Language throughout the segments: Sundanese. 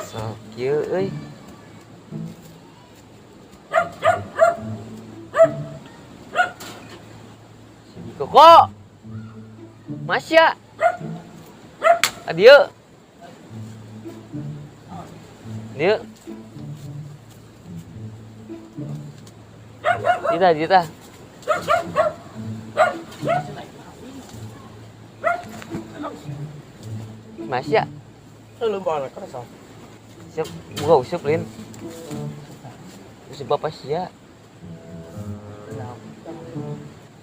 Kesel kieu euy. Si Koko. Masya. Adieu. Dieu. Dita, Dita. Masya. Lu bawa kerasa. Siap, buka useup lin. Useup bapak sia.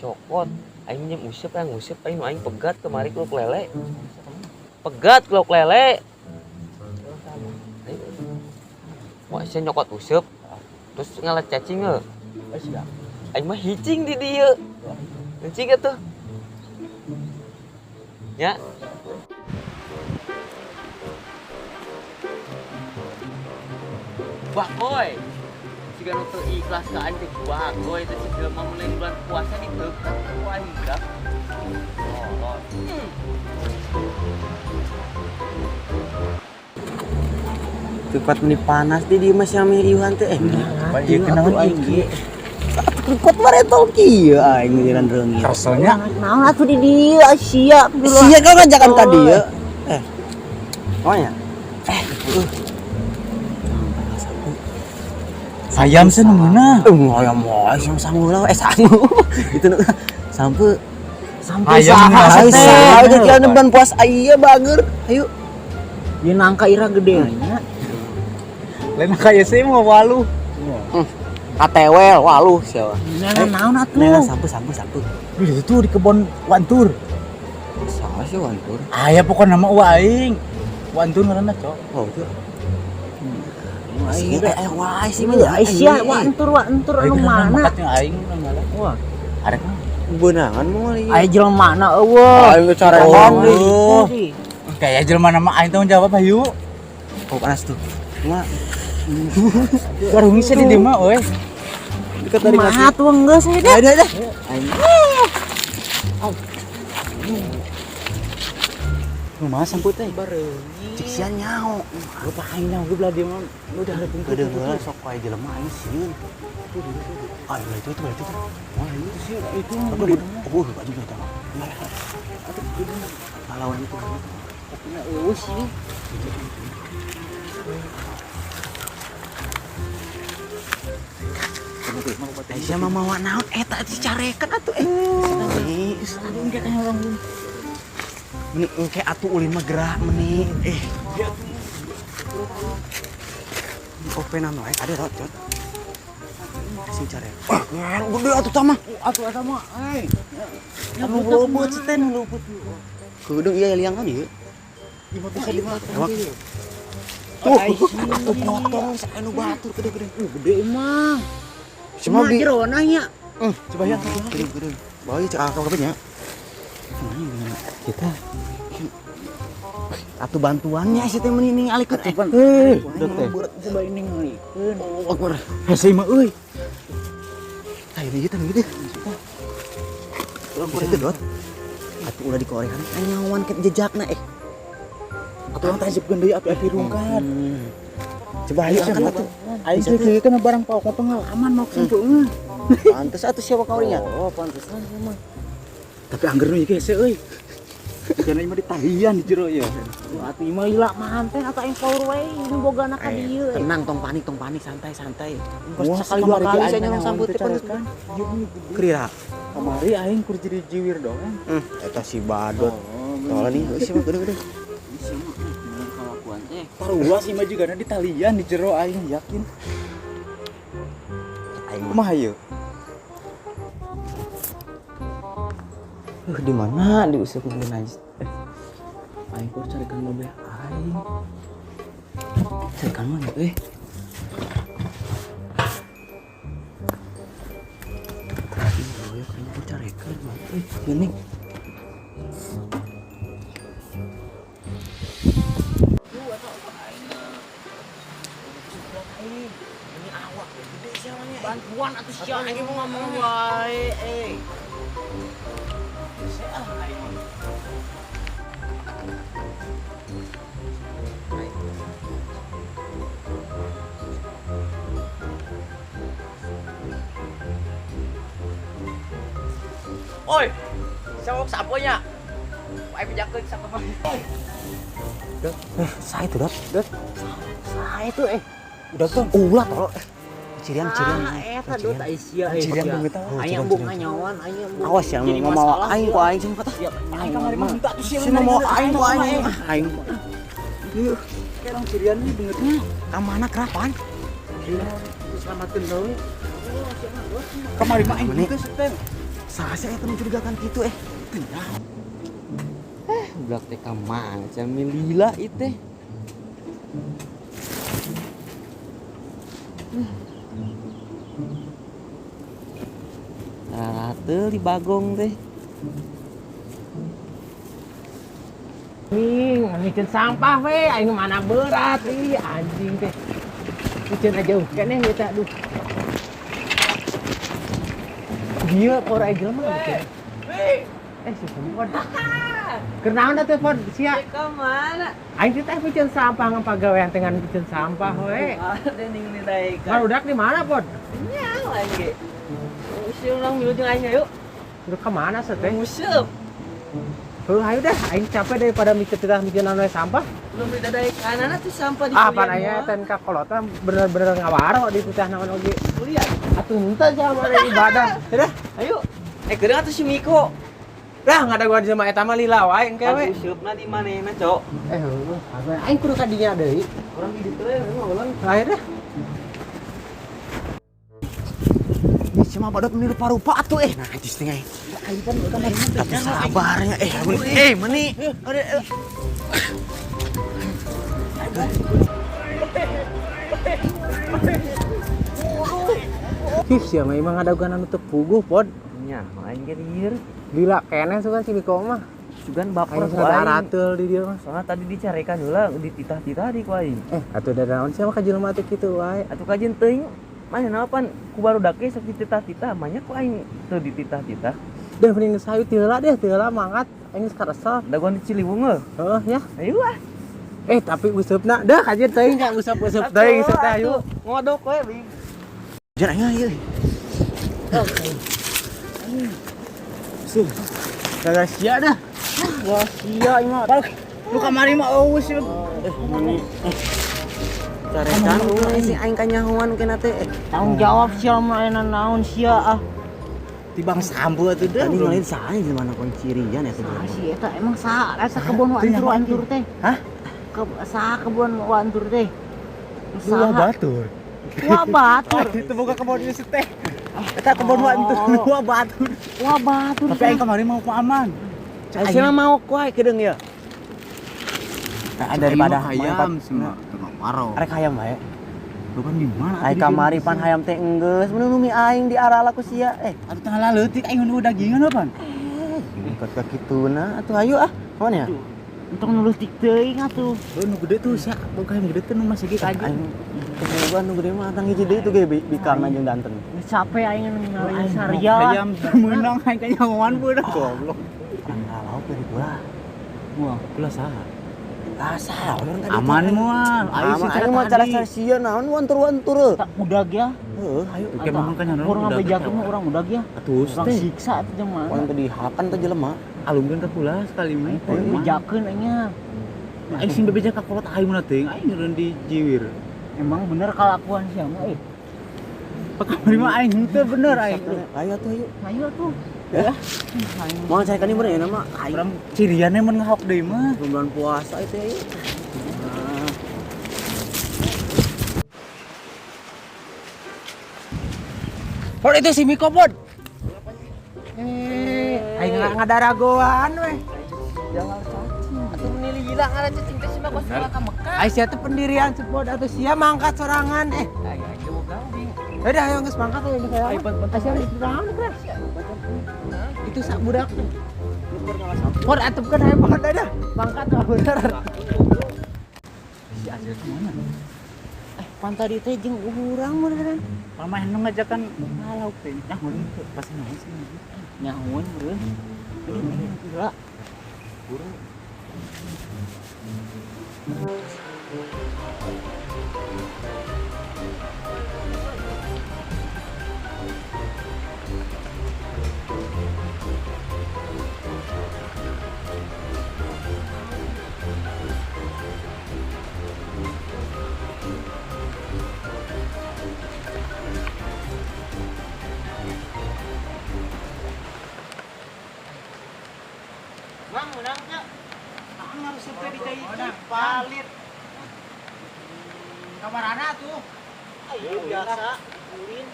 Cokot, aing minjem useup, aing useup, aing aing pegat kemari keluk lele. Pegat keluk lele. Wah, sia nyokot useup. Terus ngalat cacing heuh. Aing mah hicing di dieu. Hicing atuh. Nya. Bagoy. Siga nu teu ikhlas ka aing teh bagoy teh si jelema mun lain bulan puasa diteukat ku aing budak. Oh. Tempat meni panas di dieu mah sia meh iuhan teh. Ieu kunaon aing ge? Kuat baretol kieu aing jalan reungit. Kerselnya Naon atuh di dieu sia. Sia kau ngajakan ka dieu. Oh ya. Ayam sih nungguna. Ayam wae ayam sangu lah, sangu. Itu nu sampe sampai Ayam saha saha teh. saha geus bulan puasa ieu bager. Ayo. Ieu nangka ira gede nya. Lain kaya sih mau walu. Katewel waluh siapa. Nah, naon atuh? Nah, sampe sampe sampe. Duh, itu di kebon Wantur. Saha sih Wantur? Aya pokokna mah uwa aing. Wantur ngaranna, Cok. Oh, itu. Aing Wah, sih mah sia Wantur Wantur anu mana? Makatnya aing Wah, arek beunangan moal ieu. Aya jelema na eueuh. Aing carekan deui. Kayak jelema nama aing tanggung jawab hayu. Oh, panas tuh. Mah Warung sih di dieu mah euy. Dekat dari Mah tuh geus we Dah, dah, dah. Kumaha sampeu teh? Cik sia nyaho. Lupa aing nyaho ge belah dieu mah. Udah ada pungkur. Geudeung heula sok wae jelema aing sieun. Ah, itu itu itu itu. Wah, itu sih itu. Oh, baju eta mah. Pahlawan itu. Eueuh sih. Aisyah mah mawa naon eta dicarekan atuh eh. Aduh engke teh orang Meni engke atuh ulin mah gerak meni. Eh. Openan wae ada tot tot. Si carek. Wah, gede atuh tah mah. Atuh eta mah euy. Anu luput teh nu luput. Keudung ieu liang kan ieu. Ieu mah bisa dimakan. Tuh, atuh potong anu batur gede-gede. Gede mah. Cuma di jerona nya. Coba ya. Gede-gede. Bae cek akal kabeh nya. Kita atuh bantuannya sih teh meni ningalikeun. Eh, teh. Coba ini ngalikeun. Oh, akbar. Hese mah euy. Ayo ieu teh gitu. Bisa teh dot. Atuh ulah dikorehan nyawan ke jejakna eh. Atuh urang teh asupkeun deui api-api rungkad. Coba ayo angkat atuh. Aing teh kieu kana barang paok mah pengalaman maok sampeu mah. Pantes atuh siapa kaurinya? Oh, pantesan mah. Tapi angger nu ieu hese euy. Jangan mah ditalian di jero ieu. Atuh ieu mah lila mah teh atuh aing power wae nu bogana ka dieu. Tenang tong panik, santai santai. Wah, sekali dua kali saya nyolong sambut teh pantes. Kerira. Kamari aing kur jadi jiwir doang. Eta si badot. Tolong nih, euy mah gede-gede. Kalakuan teh. Taruh sih mah juga di talian di jero aing yakin. Aing mah. Kumaha ieu? Di mana diusap di najis? Aing kur carikan mobil aing. Carikan mana euy? Ayo aing kur carekan euy, geuning. Bantuan atuh sia aing mau ngomong wae eh. Oi. Sawok saponya. Aing bejakeun sapo mah. Saya itu, Dot. Dot. Saha itu eh. Udah tuh. Ulah tolong. Cirian, cirian. Eta Dot ai sia eh. Cirian begitu. Aing embung nyawan, aing embung. Awas ya, Jadi mau mawa masalah aing sia. ku aing sing patah. Ya, Aing kamari mah henteu atuh sia. Sing mau aing ku aing. Aing. Yuk, Kerang cirian ini beungeutnya. ka mana kerapan? Selamatkeun deui. Kamari mah aing Meni. teu setem. Saha sih eta mencurigakan kitu eh. Budak teh ka mana sia lila ieu teh. Rarate di Bagong teh. Ning, miceun sampah we, aing mana berat ih anjing teh. Miceun aja jauh keneh ieu teh aduh. Gila por aing jelema miceun. Eh si Pod. Keur naon atuh Pod sia? Ka mana? Aing teh miceun sampah ngan pagawean teh ngan miceun sampah we. Ada ning didaekan. Barudak di mana Pod? Nya aing ge. Useup urang milu jeung aing yuk. Udah ke mana sih teh? Nguseup. Heuh, ayo dah, aing capek daripada miceun teh miceun anu sampah. Belum didadaekanana tuh sampah di Ah, kuliah pan aya mah. teh ka kolotna bener-bener ngawaro di teh naon oge. Kuliah. Atuh henteu sama ibadah. Udah. Ayo. Eh keudeung atuh si Miko. Dah nggak ada gua sama eta mah lila wae engke we. Useupna di manehna, Cok. Eh, heueuh, aing kudu ka dinya deui. Urang di ditu we mah ulang. Ayo dah. Ini cuma badot meni rupa-rupa atuh eh. Nah, anjis teh aing. Tapi sabarnya eh meni. Eh, meni. Ih, sia mah emang ada anu teu puguh, Pod. Nya, aing ge lieur. Lila keneh sugan si Miko mah. Sugan baper Aing ku rada aing. rateul di dieu mah. Soalnya tadi dicarekan heula, dititah-titah di ku aing. Eh, atuh da naon sia mah ka jelema teh kitu wae. Atuh kajeun teuing mana pan ku barudak ge sok dititah-titah, manya ku aing teu dititah-titah. Dah mending geus hayu ti heula deh, ti heula mangkat. Aing geus karesel. Dagoan di Ciliwung heuh. Heuh ya. Ayo ah. Eh, tapi useupna dah kajeun teuing ka useup-useup teuing useup teh ayo. Ngodok we, Bing. Jangan aing ieu. Suh. Gagal sia dah. Wah, sia ieu mah. Lu kamari mah eueuh sih. Meni. Carekan ulah sih aing kanyahoan kena teh. Tanggung jawab sia mah aya naon sia ah. Tibang sambu atuh deh. Tadi ngalain saha di mana kuncirian ya tuh. Saha sih eta emang saha eta kebon wantur-wantur teh. Hah? Saha kebon wantur teh. Dua batur. Wah batur. Itu boga kebon ieu si teh. Eta kebon wantur, dua batur. Wah batur. Tapi aing kamari mau ku aman. Aing mah mau ku aing kedeung ya. Nah, daripada hayam semua tengah waro. Arek hayam bae. Lu kan di mana? Aing kamari pan hayam teh enggeus, mun numi aing di arala ku sia. Eh, Atuh tengah leutik aing nu dagingan pan. ikut ka kituna atuh ayo ah. Kawan ya? Untung nu leutik teuing atuh. Lu nu gede tuh sia, boga hayam gede tuh nu masih ge ka Aing kemudian nu gede mah tang hiji deui tuh ge bikangna jeung danten. Geus capek aing ningali saria. Hayam meunang aing kanyahoan budak goblok. Urang lauk dari pula. Wah, kula saha? Ah, saha urang tadi. Aman moal. Ayo Aman sih aing mah cara-cara sia naon wantur-wantur. Tak budak ya. Heuh, ayo. Oke, memang kan nyahoan Urang budak. ngabejakeun mah urang budak ya. Atuh Urang teh. siksa atuh jelema. Urang teh dihakan teh jelema. Alungkeun ka kula sekali mah. Urang bejakeun aing nya. Aing sing bebeja ka kolot aing mun teuing aing nyeureun di jiwir. Emang bener kalakuan sia mah eh. Kamari mah aing henteu bener aing. Ayo atuh ayo. Ayo atuh. Ya. Moal carekan ieu bener ya nama aing. Urang ciriannya mun ngahok deui mah. Bulan puasa itu ayo. Pod itu si Miko Pod. Eh, aing ngadaragoan we. Atuh meni lila ngaran cacing teh sia mah kos ka Mekah. Aing sia teh pendirian si Pod atuh sia mangkat sorangan eh. Aing aing boga bing. Udah ayo geus mangkat ayo geus Ayo, ban- Ayo sia naon geus. Itu sak budak. Pod atupkeun ayo Pod dah. Mangkat mah bener. Si Azil kemana? Eh, pan tadi teh jeung urang beneran. Pamain nu ngajakan ngalauk teh. Nyahoan teu pas naon sih. Nyahoan beuh. Gila. Mang menang ya. Ang harus teh dicai palit. Kamarana tuh. Ayo biasa ulin.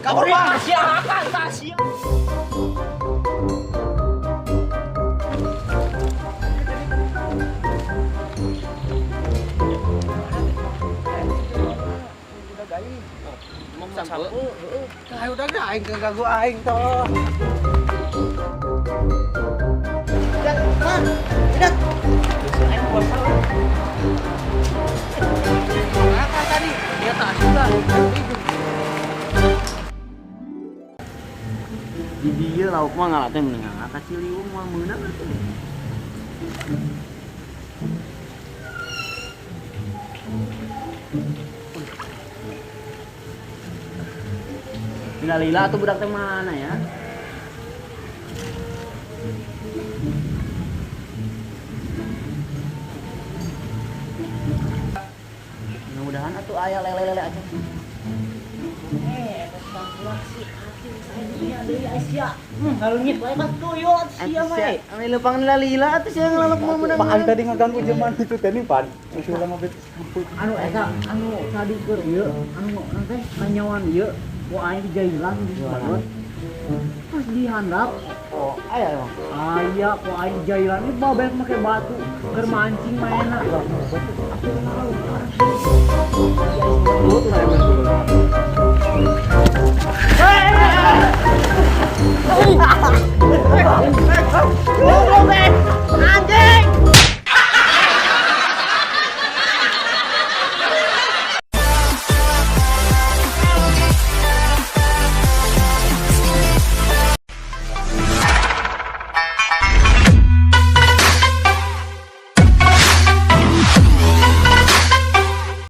Kabur bang. Silakan tasya. Mau sampo. Ayo udah dah aing ganggu aing toh. Tadi Dia tak suka. Di dia lauk mah ngalah teh mending ka Ciliwung mah meunang atuh. Lila-lila tuh budak teh mana ya? Mudah-mudahan atuh aya lele-lele aja. Ngalungit wae pas tuyul sia mah. Ame leumpang lila-lila atuh sia ngalalep mah meunang. Pan tadi ngaganggu zaman itu tadi pan. Itu lama bet sampeu. Anu eta anu tadi keur ieu anu teh kanyawan ieu ku aing dijailan di balot. Pas dihandap Oh, aya emang. aya ku aing dijailan ieu babeh make batu keur mancing maena. Dulu tuh.